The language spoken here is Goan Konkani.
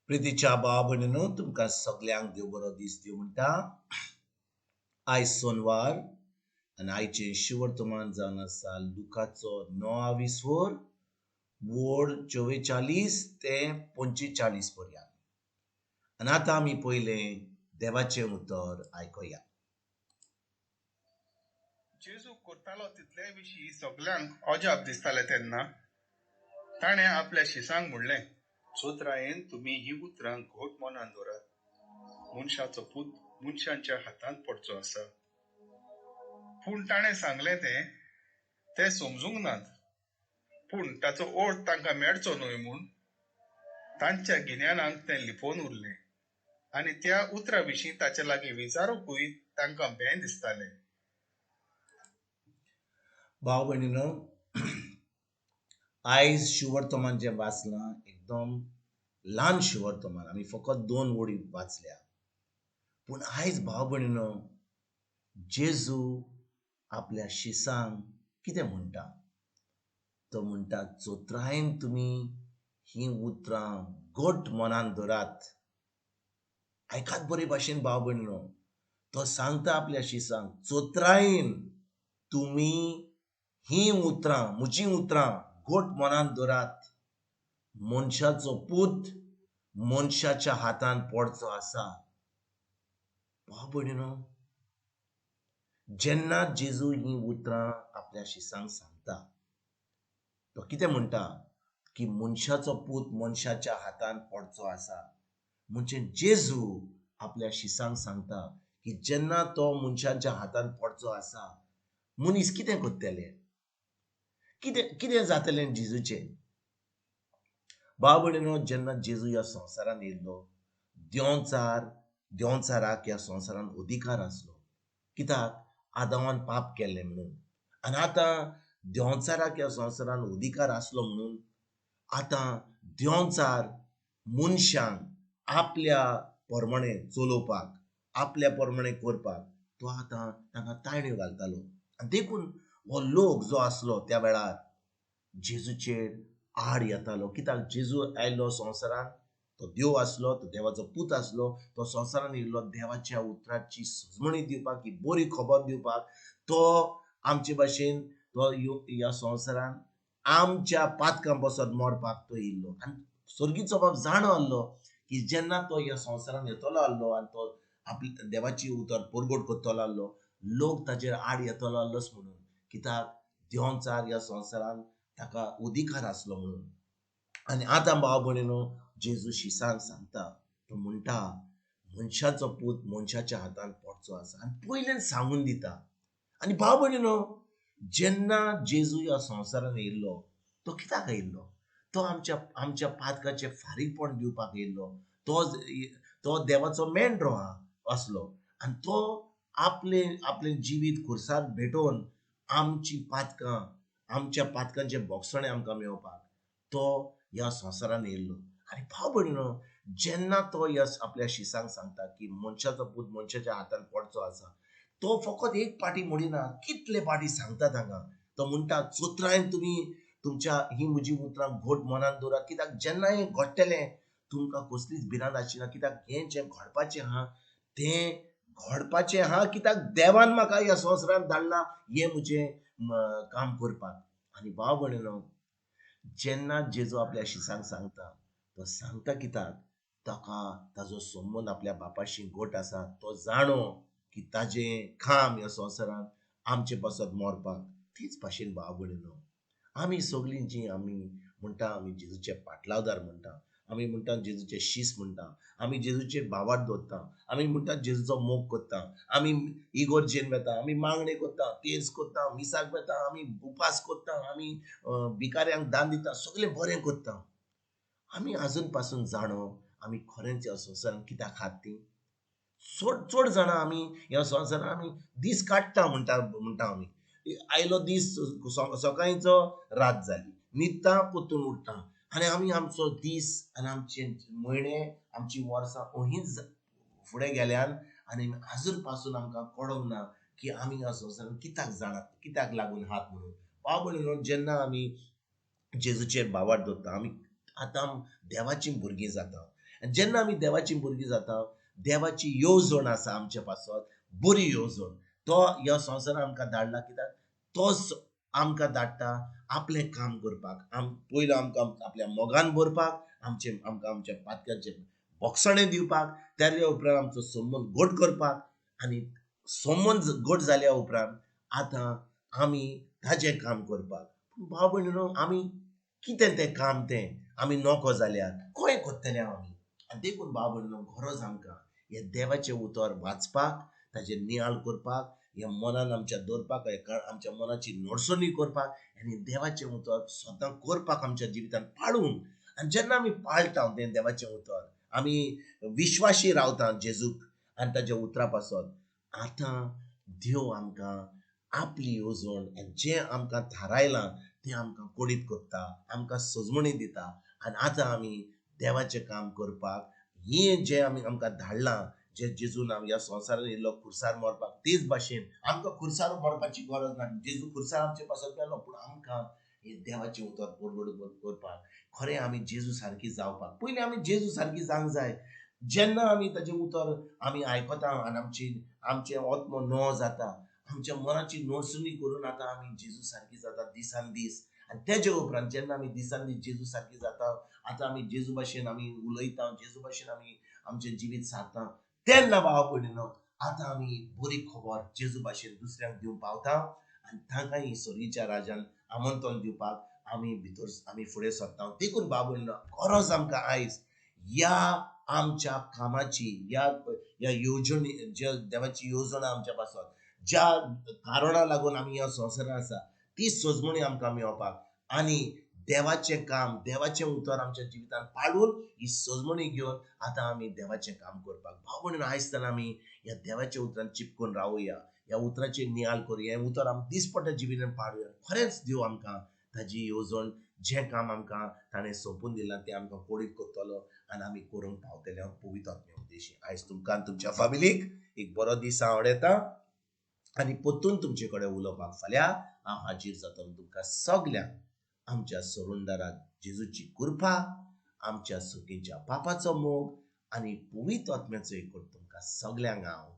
प्रितीच्या भाव भयणीनो, तुमकां सगल्यांक देव बरो दीस दिवं म्हणटा. आयज सोनवार आनी आयचें शिवर्तमान जावन आसा लुकाचो 9 वोड 44 ते 45 पर्यंत. आनी आतां आमी पयलें देवाचें उतर आयकुया. जेजू करतालो तितले विशीं सगल्यांक अजाप दिसतालें. तेन्ना ताणें आपल्या शिसांक म्हणलें, चोत्रायेन तुमी ही उतरां घट मनान दवरात, मनशाचो पूत मनशांच्या हातांत पडचो आसा. पूण ताणें सांगलें ते समजूंक नात, पूण ताचो अर्थ तांकां मेळचो न्हय म्हूण तांच्या गिन्यानाक तें लिपोवन उरलें आनी त्या उतरा विशीं ताचे लागीं विचारूंकूय तांकां भें दिसतालें. भाव भयणीनो, आयज शिवर्तमान जें वाचलां एकदम ल्हान शिवर्तमान, आमी फकत 2 वळी वाचल्या. पूण आयज भाव भयणीनो, जेजू आपल्या शिसांक कितें म्हणटा? तो म्हणटा, चोत्रायेन तुमी हीं उतरां घट मनान धरात. आयकात बरे भाशेन भाव भयणीनो, तो सांगता आपल्या शिसांक, चोत्रायेन तुमी हीं उतरां, म्हजीं उतरां घट मनान धरात. मनशाचो पूत मनशाच्या हातान पडचो आसा. भाव भयणीनो, जेन्ना जेजू हीं उतरां आपल्या शिसांक सांगता, तो कितें म्हणटा की मनशाचो पूत मनशाच्या हातान पडचो आसा. म्हणजे जेजू आपल्या शिसांक सांगता की जेन्ना तो मनशाच्या हातान पडचो आसा, मनीस कितें करतले, कितें कितें जातलें जेजूचें. भाव भयणीनो, जेन्ना जेजू ह्या संवसारान येयल्लो, देंवचाराक ह्या संवसारान अधिकार आसलो. कित्याक? आदावान पाप केल्लें म्हणून. आनी आतां देंवचाराक ह्या संवसारान अधिकार आसलो म्हणून आतां देंवचार मनशांक आपल्या प्रमाणे चलोवपाक, आपल्या प्रमाणे करपाक तो आतां तांकां ताळण्यो घालतालो. आनी देखून हो लोक जो आसलो त्या वेळार जेजूचेर आड येतालो. कित्याक? जेजू आयलो संवसारान, तो देव आसलो, तो देवाचो पूत आसलो, तो संवसारान येयल्लो देवाच्या उतराची सजमणी दिवपाक, ही बरी खबर दिवपाक. तो आमचे भाशेन तो ह्या संवसारान आमच्या पातकां पासत मरपाक तो येयल्लो. आनी स्वर्गीचो बाप जाणो आसलो की जेन्ना तो ह्या संवसारान येतलो आसलो आनी तो आपली देवाची उतर परगट करतलो आसलो, लोक ताचेर आड येतलो आसलोच म्हणून. कित्याक? देंवचार ह्या संवसारान ताका अधिकार आसलो म्हणून. आनी आतां भाव भयणीनो, जेजू शिसांक सांगता, तो म्हणटा मनशाचो पूत मनशाच्या हातान पडचो आसा. आनी पयल्यान सांगून दिता. आनी भाव भयणीनो, जेन्ना जेजू ह्या संवसारान येयल्लो, तो कित्याक येयल्लो? तो आमच्या आमच्या पातकाचें फारीकपण दिवपाक येयल्लो. तो देवाचो मेंढरो आसलो आनी तो आपले आपलें जिवीत खुर्सार भेटोवन आमची पातकां, आमच्या पातकांचें बोगसणें आमकां मेळोवपाक तो ह्या संवसारान येयल्लो. आनी भाव भयणीनो, जेन्ना तो ह्या आपल्या शिसांक सांगता की मनशाचो पूत मनशाच्या हातान पडचो आसा, तो फकत एक पाटी म्हणिना, कितले पाटी सांगता तांकां. तो म्हणटा, चोत्रायेन तुमी तुमच्या ही म्हजी उतरां घट मनान दवरात. कित्याक? जेन्ना हें घडटलें तुमकां कसलीच भिरांत आसची ना. कित्याक? हें जें घडपाचें आहा तें घडपाचें आहा. कित्याक? देवान म्हाका ह्या संवसारान धाडला हें म्हजें काम करपाक. आनी भाव भयणीनो, जेन्ना जेजू आपल्या शिसांक सांगता, तो सांगता कित्याक? ताका ताजो संबंद आपल्या बापाशी घट आसा. तो जाणो की ताजें काम ह्या संवसारान आमचे पासत मरपाक. तेच भाशेन भाव भयणीनो, आमी सगळीं जीं आमी म्हणटा आमी जेजूचे पाटलावदार म्हणटा, आमी म्हणटा जेजूचे शीस म्हणटा, आमी जेजूचेर भावार्थ दवरता, आमी म्हणटा जेजूचो मोग करता, आमी इगोर्जेन वेता, आमी मागणें करता, तेज करता, मिसाक वेता, आमी उपास करता, आमी भिकाऱ्यांक दान दिता, सगळें बरें करता. आमी आजून पासून जाणो आमी खरेंच ह्या संवसारान कित्याक खात ती. चड चड जाणां आमी ह्या संवसारान आमी दीस काडटा म्हणटा आमी. आयलो दीस सकाळींचो रात जाली, न्हिदता परतून उठता आनी आमी आमचो दीस आनी आमचे म्हयने, आमची वर्सां अहींच फुडें गेल्यान आनी आजून पासून आमकां कळोंक ना की आमी ह्या संवसारान कित्याक जाणा, कित्याक लागून हात म्हणून. भाव भयणीनो, जेन्ना आमी जेजूचेर भावार्थ दवरता, आमी आतां देवाचीं भुरगीं जाता. आनी जेन्ना आमी देवाची भुरगीं जाता, देवाची येवजण आसा आमचे पासत, बरी येवजण. तो ह्या संवसारान आमकां धाडला कित्याक? तोच आमकां धाडटा आपलें काम करपाक. पयलो आमकां आपल्या मोगान भरपाक, आमचे आमकां आमच्या पातक्यांचे बोगसणें दिवपाक, त्या उपरांत आमचो संबंद घट करपाक. आनी संबंद घट जाल्या उपरांत आतां आमी ताजें काम करपाक. भाव भयणीनो, आमी कितें तें काम तें आमी नको जाल्यार खंय करतले आमी? आनी देखून भाव भयणीनो, गरज आमकां हें देवाचें उतर वाचपाक, ताजेर नियाळ करपाक, ह्या मनान आमच्या दवरपाक, आमच्या मनाची नडसणी करपाक आनी देवाचें उतर सदां करपाक आमच्या जिवितान पाळूंक. आनी जेन्ना आमी पाळटा तें देवाचें उतर, आमी विश्वाशी रावता जेजूक आनी ताच्या उतरा पासत, आतां देव आमकां आपली येवजण आनी जें आमकां थारायलां तें आमकां कोडीत करता, आमकां सजमणी दिता. आनी आतां आमी देवाचें काम करपाक हें जें आमी आमकां धाडलां, जे जेजून ह्या संवसारान येयल्लो खुर्सार मरपाक, तेच भाशेन आमकां खुर्सार मरपाची गरज ना. जेजू खुर्सार आमचे पासत गेलो, पूण आमकां हें देवाचें उतर परवड करपाक, खरें आमी जेजू सारकी जावपाक पयलीं आमी जेजू सारकी जावंक जाय. जेन्ना आमी ताजें उतर आमी आयकता आनी आमची आमचें आत्मो नवो जाता, आमच्या मनाची नडसणी करून आतां आमी जेजू सारकी जाता दिसान दीस. आनी तेजे उपरांत जेन्ना आमी दिसान दीस जेजू सारकी जाता, आतां आमी जेजू भाशेन आमी उलयता, जेजू भाशेन आमी आमचें जिवीत सारता, तेन्ना भाव भयणीनो आतां आमी बरी खबर जेजू भाशेन दुसऱ्यांक दिवंक पावता आनी तांकां ही सर्गीच्या राजान आमंत्रण दिवपाक आमी भितर आमी फुडें सरता. देखून भाव भयणीनो, गरज आमकां आयज ह्या आमच्या कामाची, ह्या ह्या येवजणी, ज्या देवाची येवजण आमच्या पासत, ज्या कारणा लागून आमी ह्या संवसारान आसा, ती सजमणी आमकां मेळपाक आनी देवाचें काम, देवाचें उतर आमच्या जिवितान पाळून ही सजमणी घेवन आतां आमी देवाचें काम करपाक. भाव भयणीनो, आयज आमी ह्या देवाच्या उतरान चिपकून रावया, ह्या उतराचेर नियाळ करुया, हें उतर आमी दिसपट्ट्या जिवितान पाळुया. खरेंच देव आमकां ताजी येवजण, जें काम आमकां ताणें सोंपून दिलां तें आमकां कोडीत करतलो आनी आमी करूंक पावतले. हांव पवित्र आत्म्या उद्देशी आयज तुमकां आनी तुमच्या फामिलीक एक बरो दीस आवडटा आनी परतून तुमचे कडेन उलोवपाक फाल्यां हांव हाजीर जातलो. तुमकां सगल्यांक आमच्या सरुंदाराक जेजूची कृपा, आमच्या सुखीच्या पापाचो मोग आनी पवित्र आत्म्याचो एकवट तुमकां सगल्यांक हांव